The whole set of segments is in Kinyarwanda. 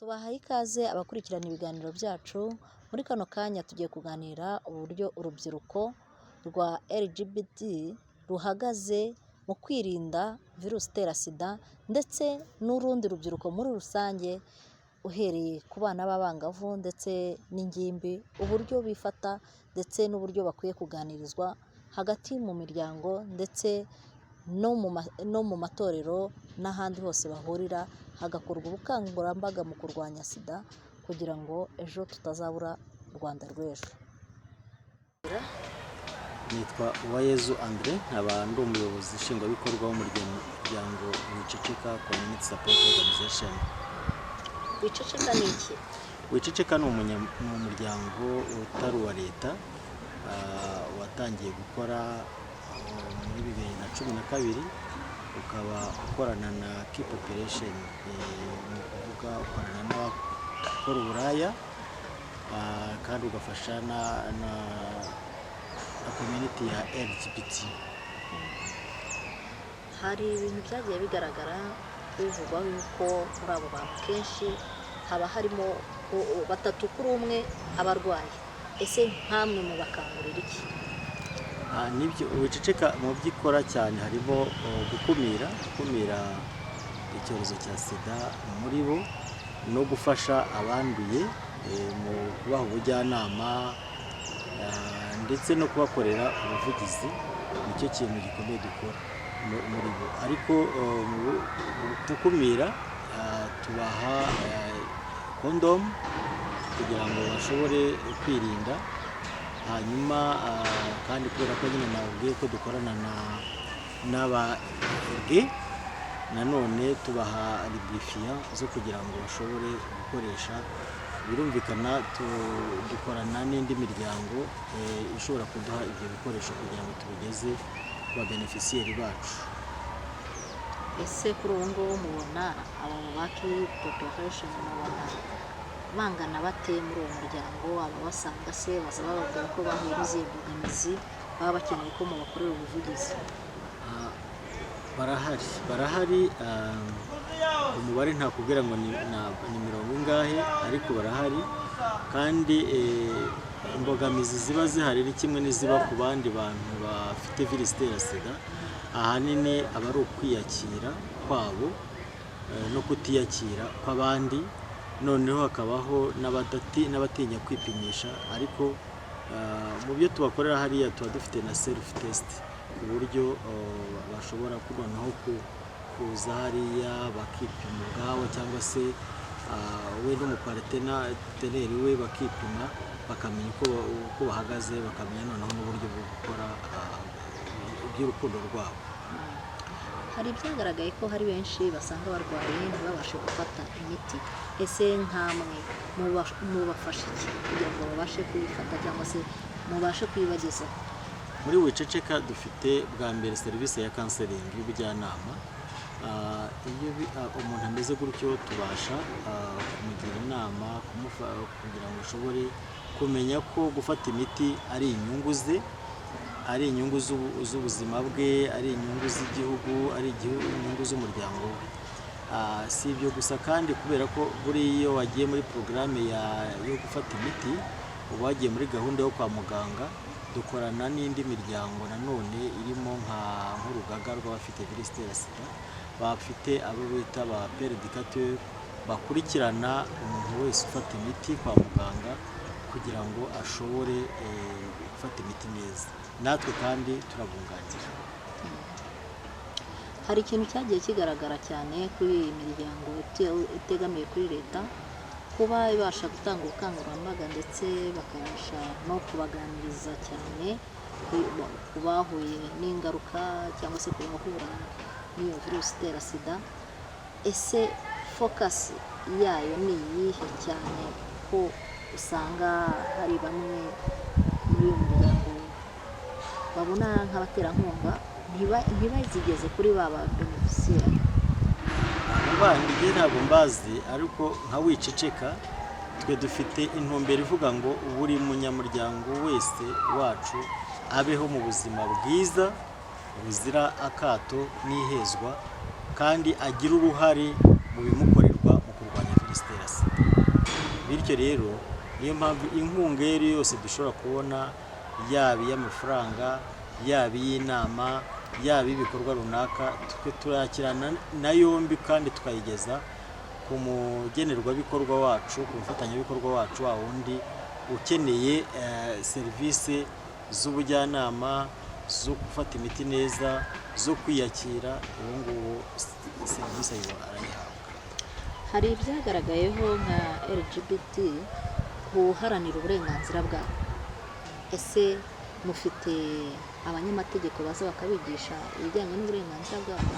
Tubahaye ikaze abakurikirana ibiganiro byacu. Muri kano kanya tugiye kuganira uburyo urubyiruko rwa LGBT ruhagaze mu kwirinda virusi itera SIDA, ndetse n'urundi rubyiruko muri rusange, uhereye ku bana b'abangavu ndetse n'ingimbi, uburyo bifata ndetse n'uburyo bakwiye kuganirizwa hagati mu miryango ndetse no mu matorero n'ahandi hose bahurira, hagakorwa ubukangurambaga mu kurwanya SIDA kugira ngo ejo tutazabura u Rwanda rw'ejo. Nitwa Uwayezu Andre, nkaba ndi umuyobozi nshingwabikorwa w'umuryango Wiceceka Community Support Organization. Wiceceka ni iki? Wiceceka ni umuryango utari uwa leta, watangiye gukora muri 2012, ukaba ukorana na key population, ni ukuvuga ukorana n'abakora uburaya, kandi ugafasha na community ya LGBT. Hari ibintu byagiye bigaragara bivugwa yuko muri abo bantu kenshi haba harimo batatu kuri umwe abarwayi. Ese nkamwe mubakangurira iki? Nibyo, Wiceceka mu byo ikora cyane harimo gukumira icyorezo cya SIDA muri bo no gufasha abanduye mu kubaha ubujyanama, ndetse no kubakorera ubuvugizi. Nicyo kintu gikomeye dukora muri bo. Ariko mu gukumira, tubaha kondomu kugira ngo bashobore kwirinda. Hanyuma kandi kubera ko nyine nababwiye ko dukorana na n'aba gay, nanone tubaha lubrifiant zo kugira ngo bashobore gukoresha. Birumvikana dukorana n'indi miryango ishobora kuduha ibyo bikoresho kugira ngo tubigeze ku babeneficiaires bacu. Ese kuri ubu ngubu mubona aba ba key population mubona bangana bate muri uwo muryango? Ababasanga se baza bababwira ko bahuye n'izihe mbogamizi baba bakeneye ko mubakorera ubuvugizi? Barahari, barahari. Umubare ntakubwira ngo ni mirongo ingahe, ariko barahari. Kandi imbogamizi ziba zihari ni kimwe n'iziba ku bandi bantu bafite virusi itera SIDA. Ahanini aba ari ukwiyakira kwabo no kutiyakira kw'abandi, noneho hakabaho n'abatinya kwipimisha. Ariko mu byo tubakorera hariya tuba dufite na self test, ku buryo bashobora noneho kuza hariya bakipima ubwabo, cyangwa se we n'umupartenaire we bakipima, bakamenya uko bahagaze, bakamenya noneho n'uburyo bwo gukora iby'urukundo rwabo. Hari ibyagaragaye ko hari benshi basanga barwaye ntibabashe gufata imiti. Ese nkamwe mubafasha iki kugira ngo babashe kuyifata cyangwa se mubashe kuyibagezaho? Muri Wiceceka dufite bwa mbere serivisi ya counseling, y'ubujyanama. Iyo umuntu ameze gutyo tubasha kumugira inama, kugira ngo ashobore kumenya ko gufata imiti ari inyungu ze, ari inyungu z'ubuzima bwe, ari inyungu z'igihugu, ari inyungu z'umuryango we. Si ibyo gusa kandi, kubera ko buriya iyo wagiye muri porogaramu yo gufata imiti uba wagiye muri gahunda yo kwa muganga. Dukorana n'indi miryango nanone irimo nk'urugaga rw'abafite virusi itera SIDA, bafite abo bita ba peer educateur bakurikirana umuntu wese ufata imiti kwa muganga kugira ngo ashobore gufata imiti neza. Natwe kandi turabunganira. Hari ikintu cyagiye kigaragara cyane kuri iyi miryango itegamiye kuri leta, kuba ibasha gutanga ubukangurambaga ndetse bakabasha no kubaganiriza cyane ku bahuye n'ingaruka cyangwa se ku bahura n'iyo virusi itera SIDA. Ese focus yayo ni iyihe, cyane ko usanga hari bamwe muri uyu muryango babona nk'abaterankunga ntibazigeze kuri ba ba bénéficiaires? Abo bandi njye ntabwo mbazi, ariko nka Wiceceka twe dufite intumbero ivuga ngo buri munyamuryango wese wacu abeho mu buzima bwiza buzira akato n'ihezwa, kandi agire uruhare mu bimukorerwa mu kurwanya virusi itera SIDA. Bityo rero niyo mpamvu inkunga iyo ari yo yose dushobora kubona, yaba iy'amafaranga, yaba iy'inama, yaba iy'ibikorwa runaka, twe turakirana na yombi kandi tukayigeza ku mugenerwabikorwa wacu, ku mufatanyabikorwa wacu, wa wundi ukeneye serivisi z'ubujyanama, zo gufata imiti neza, zo kwiyakira. Uwo nguwo serivisi ayo arayihabwa. Hari ibyagaragayeho nka LGBT guharanira uburenganzira bwabo. Ese mufite abanyamategeko baza bakabigisha ibijyanye n'uburenganzira bwabo?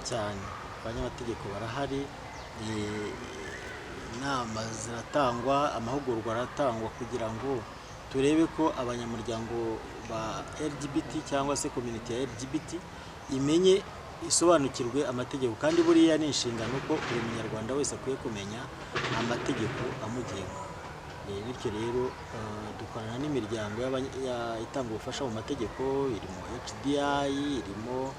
Cyane, abanyamategeko barahari, inama ziratangwa, amahugurwa aratangwa kugira ngo turebe ko abanyamuryango ba LGBT cyangwa se community ya LGBT imenye, isobanukirwe amategeko. Kandi buriya ni inshingano ko buri munyarwanda wese akwiye kumenya amategeko amugenga. Bityo rero dukorana n'imiryango itanga ubufasha mu mategeko, irimo HDI, irimo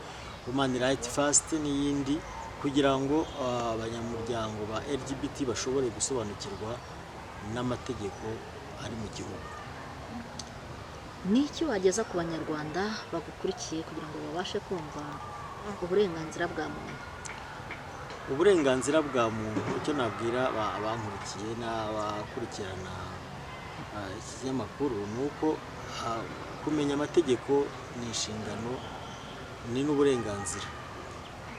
Human Rights First n'iyindi, kugira ngo abanyamuryango ba LGBT bashobore gusobanukirwa n'amategeko ari mu gihugu. Ni iki wageza ku Banyarwanda bagukurikiye kugira ngo babashe kumva uburenganzira bwa muntu? Uburenganzira bwa muntu, icyo nabwira abankurikiye n'abakurikirana iki kinyamakuru ni uko kumenya amategeko ni inshingano, ni n'uburenganzira.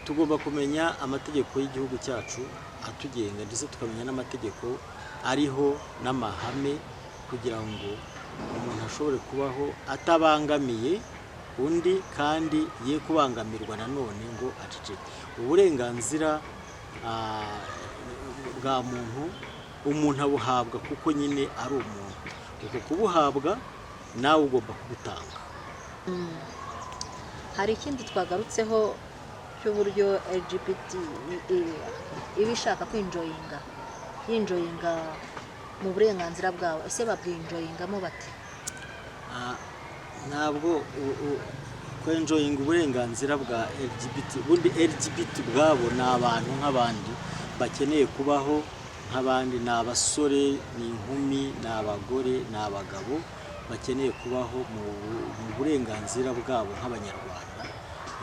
Tugomba kumenya amategeko y'igihugu cyacu atugenga, ndetse tukamenya n'amategeko ariho n'amahame, kugira ngo umuntu ashobore kubaho atabangamiye undi kandi ye kubangamirwa nanone ngo aceceke. Uburenganzira bwa muntu, umuntu abuhabwa kuko nyine ari umuntu. Uko kubuhabwa, nawe ugomba kubutanga. Hari ikindi twagarutseho cy'uburyo LGBT iba ishaka kwenjoyinga, yenjoyinga mu burenganzira bwabo. Ese babwenjoyingamo bate? Ntabwo kwenjoyinga uburenganzira bwa LGBT, ubundi LGBT ubwabo ni abantu nk'abandi bakeneye kubaho nk'abandi. Ni abasore, ni inkumi, ni abagore, ni abagabo bakeneye kubaho mu burenganzira bwabo nk'Abanyarwanda.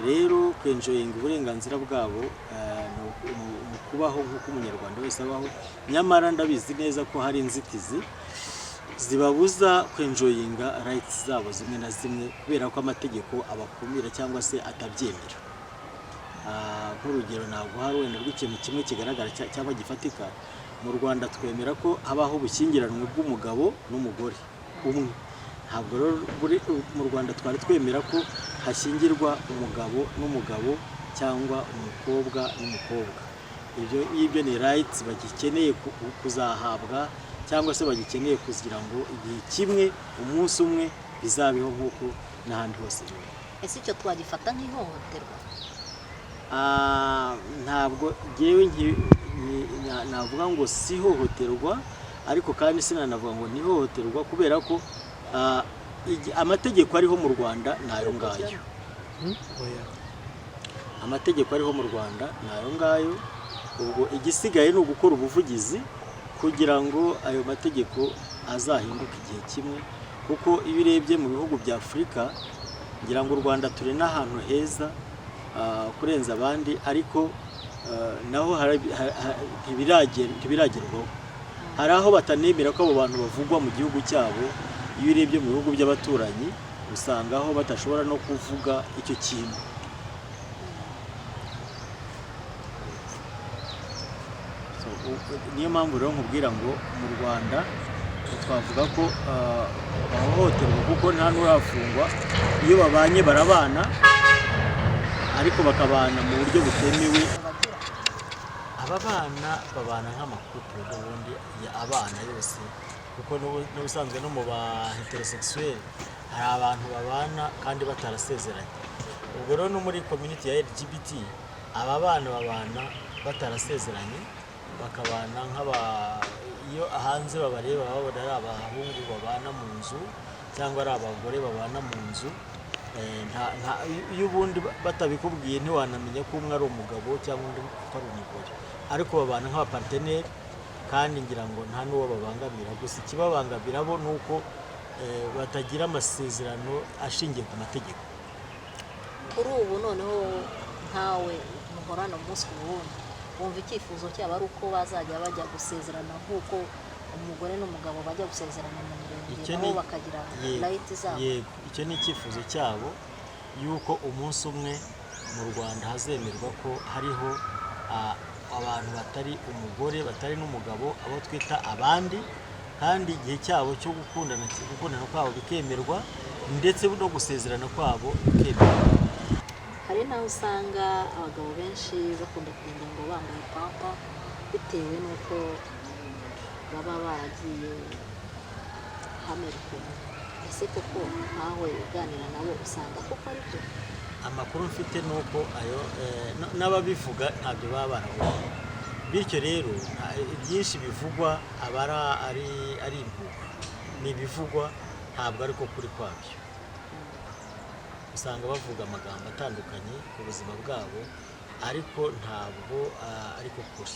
Rero kwenjoyinga uburenganzira bwabo ni ukubaho nk'uko Umunyarwanda wese abaho. Nyamara ndabizi neza ko hari inzitizi zibabuza kwenjoyinga rights zabo zimwe na zimwe, kubera ko amategeko abakumira cyangwa se atabyemera. Nk'urugero naguha wenda rw'ikintu kimwe kigaragara cyangwa gifatika: mu Rwanda twemera ko habaho ubushyingiranwe bw'umugabo n'umugore umwe. Ntabwo rero mu Rwanda twari twemera ko hashyingirwa umugabo n'umugabo cyangwa umukobwa n'umukobwa. Ibyo ngibyo ni rights bagikeneye kuzahabwa cyangwa se bagikeneye kugira ngo igihe kimwe, umunsi umwe, bizabeho nk'uko n'ahandi hose biba. Ese icyo twagifata nk'ihohoterwa? Ntabwo ngewe navuga ngo si ihohoterwa, ariko kandi sinanavuga ngo ni ihohoterwa, kubera ko amategeko ariho mu Rwanda ni ayo ngayo. Amategeko ariho mu Rwanda ni ayo ngayo. Ubwo igisigaye ni ugukora ubuvugizi kugira ngo ayo mategeko azahinduke igihe kimwe, kuko iyo urebye mu bihugu bya Afurika, ngira ngo u Rwanda turi n'ahantu heza kurenza abandi, ariko naho ntibiragerwaho. Hari aho batanemera ko abo bantu bavugwa mu gihugu cyabo. Iyo urebye mu bihugu by'abaturanyi, usanga aho badashobora no kuvuga icyo kintu. So, niyo mpamvu rero nkubwira ngo mu Rwanda twavuga ko bahohoterwa, kuko nta n'urafungwa. Iyo babanye barabana, ariko bakabana mu buryo butemewe. Aba bana babana nk'amacouple n'ubundi abana yose, kuko n'ubusanzwe no mu ba heterosexuel hari abantu babana kandi batarasezeranye. Ubwo rero no muri community ya LGBT, aba bana babana batarasezeranye, bakabana nk'aba iyo hanze babareba babona ari abahungu babana mu nzu cyangwa ari abagore babana mu nzu. Iyo ubundi batabikubwiye ntiwanamenya ko umwe ari umugabo cyangwa undi ko ari umugore, ariko babana nk'abapartenaires. Kandi ngira ngo nta n'uwo babangamira. Gusa ikibabangamira bo ni uko batagira amasezerano ashingiye ku mategeko. Kuri ubu noneho nkawe muhorana umunsi ku wundi, wumva icyifuzo cyabo ari uko bazajya bajya gusezerana nk'uko umugore n'umugabo bajya gusezerana mu mirenge, Icyo nabo ni- bakagira Yego, rights zabo? Yego, icyo ni icyifuzo cyabo, yuko umunsi umwe mu Rwanda hazemerwa ko hariho abantu batari umugore, batari n'umugabo, abo twita abandi, kandi igihe cyabo cyo gukundana kwabo bikemerwa, ndetse no gusezerana kwabo bikemerwa. Hari n'aho usanga abagabo benshi bakunda kugenda ngo bambaye pampa, bitewe n'uko baba baragiye hamera ukuntu. Ese koko nkawe uganira nabo usanga koko ari byo? Amakuru mfite ni uko ayo n'ababivuga ntabyo baba barabonye. Bityo rero ibyinshi bivugwa aba ari impuha, ni ibivugwa, ntabwo ariko kuri kwabyo. Usanga bavuga amagambo atandukanye ku buzima bwabo, ariko ntabwo ariko kuri.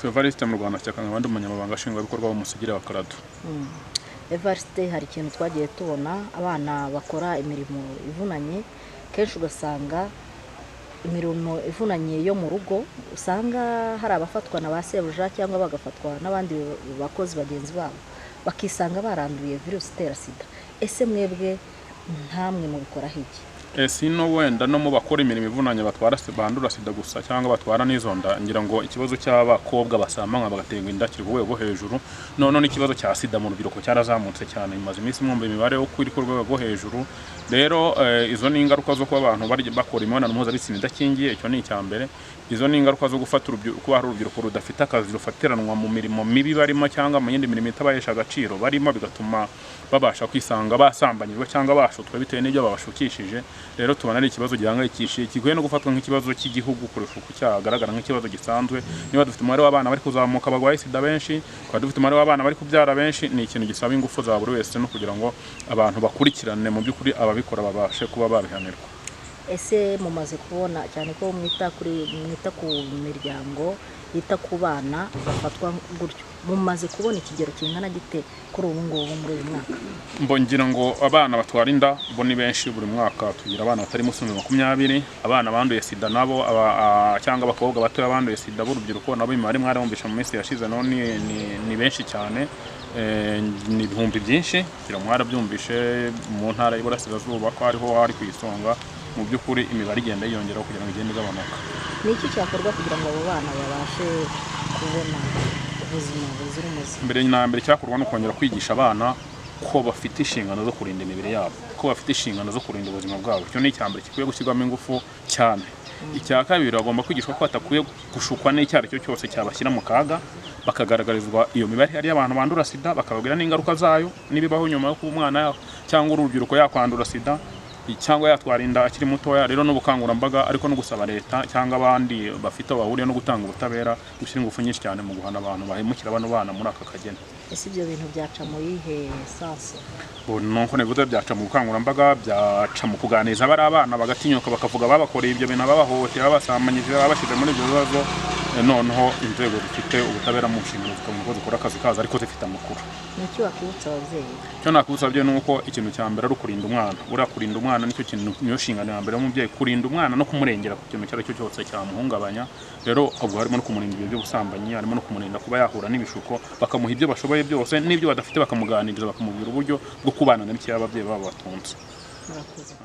Evariste mu Rwanda cyakanga abandi, umunyamabanga nshingwabikorwa w'umusigire wa Karado. Evariste, hari ikintu twagiye tubona, abana bakora imirimo ivunanye, kenshi ugasanga imirimo ivunanye yo mu rugo, usanga hari abafatwa na ba sebuja cyangwa bagafatwa n'abandi bakozi bagenzi babo, bakisanga baranduye virusi itera sida. Ese mwebwe ntamwe mubikoraho iki? Si no wenda no mu bakora imirimo ivunanye batwara bandura sida gusa cyangwa batwara n'izo nda. Ngira ngo ikibazo cy'abakobwa basambanywa bagaterwa inda kiri ku rwego rwo hejuru. None n'ikibazo cya sida mu rubyiruko cyarazamutse cyane, bimaze iminsi mwumva imibare yo kuri ku rwego rwo hejuru. Rero izo ni ingaruka zo kuba abantu bakora imibonano mpuzabitsina idakingiye. Icyo ni icya mbere. Izo ni ingaruka zo gufata kuba hari urubyiruko rudafite akazi, rufatiranwa mu mirimo mibi barimo cyangwa mu yindi mirimo itabahesha agaciro barimo, bigatuma babasha kwisanga basambanyijwe cyangwa bashutswe bitewe n'ibyo babashukishije. Rero tubona ari ikibazo gihangayikishije, gikwiye no gufatwa nk'ikibazo cy'igihugu kurusha uko cyagaragara nk'ikibazo gisanzwe. Niba dufite umubare w'abana bari kuzamuka barwaye sida benshi, tukaba dufite umubare w'abana bari kubyara benshi, ni ikintu gisaba ingufu za buri wese no kugira ngo abantu bakurikirane mu by'ukuri ababikora babashe kuba babihanirwa. Ese mumaze kubona cyane ko mwita ku miryango yita ku bana bafatwa gutyo, mumaze kubona ikigero kingana gite kuri ubu ngubu muri uyu mwaka? Ngira ngo abana batwara inda bo ni benshi. Buri mwaka tugira abana batari munsi ya 20, abana banduye sida nabo cyangwa abakobwa batoya banduye sida b'urubyiruko nabo imibare mwarumvisha mu minsi yashize, nabo ni benshi cyane. Ni ibihumbi byinshi. Ngira ngo mwarabyumvishe mu ntara y'Iburasirazuba ko ariho hari ku isonga. Mu by'ukuri imibare igenda yiyongeraho kugira ngo igende igabanuka. Ni iki cyakorwa kugira ngo abo bana babashe kubona ubuzima buzira umuze? Mbere na mbere cyakorwa ni ukongera kwigisha abana ko bafite inshingano zo kurinda imibiri yabo, ko bafite inshingano zo kurinda ubuzima bwabo. Icyo ni icya mbere gikwiye gushyirwamo ingufu cyane. Icya kabiri, bagomba kwigishwa ko batakwiye gushukwa n'icyo ari cyo cyose cyabashyira mu kaga, bakagaragarizwa iyo mibare ihari y'abantu bandura sida, bakababwira n'ingaruka zayo n'ibibaho nyuma yo kuba umwana cyangwa urubyiruko yakwandura sida cyangwa yatwara inda akiri mutoya. Rero n'ubukangurambaga, ariko no gusaba leta cyangwa abandi bafite aho bahuriye no gutanga ubutabera gushyira ingufu nyinshi cyane mu guhana abantu bahemukira bano bana muri aka kageni. Ese ibyo bintu byaca mu yihe sens? Nuko nivuze, byaca mu bukangurambaga, byaca mu kuganiriza bari abana bagatinyuka bakavuga babakoreye ibyo bintu, babahohotera, babasambanyije, babashyize muri ibyo bibazo. Noneho inzego zifite ubutabera mu nshingano zikabona uko zikora akazi kazo ariko zifite amakuru. Ni iki wakwibutsa ababyeyi? Icyo nakwibutsa ababyeyi ni uko ikintu cya mbere ari ukurinda umwana. Buriya kurinda umwana nicyo kintu, niyo nshingano ya mbere y'umubyeyi, kurinda umwana no kumurengera ku kintu icyo ari cyo cyose cyamuhungabanya. Rero ubwo harimo no kumurinda ibyo by'ubusambanyi, harimo no kumurinda kuba yahura n'ibishuko, bakamuha ibyo bashoboye byose, n'ibyo badafite bakamuganiriza, bakamubwira uburyo bwo kubana na bikeya ababyeyi babo batunze. Murakoze.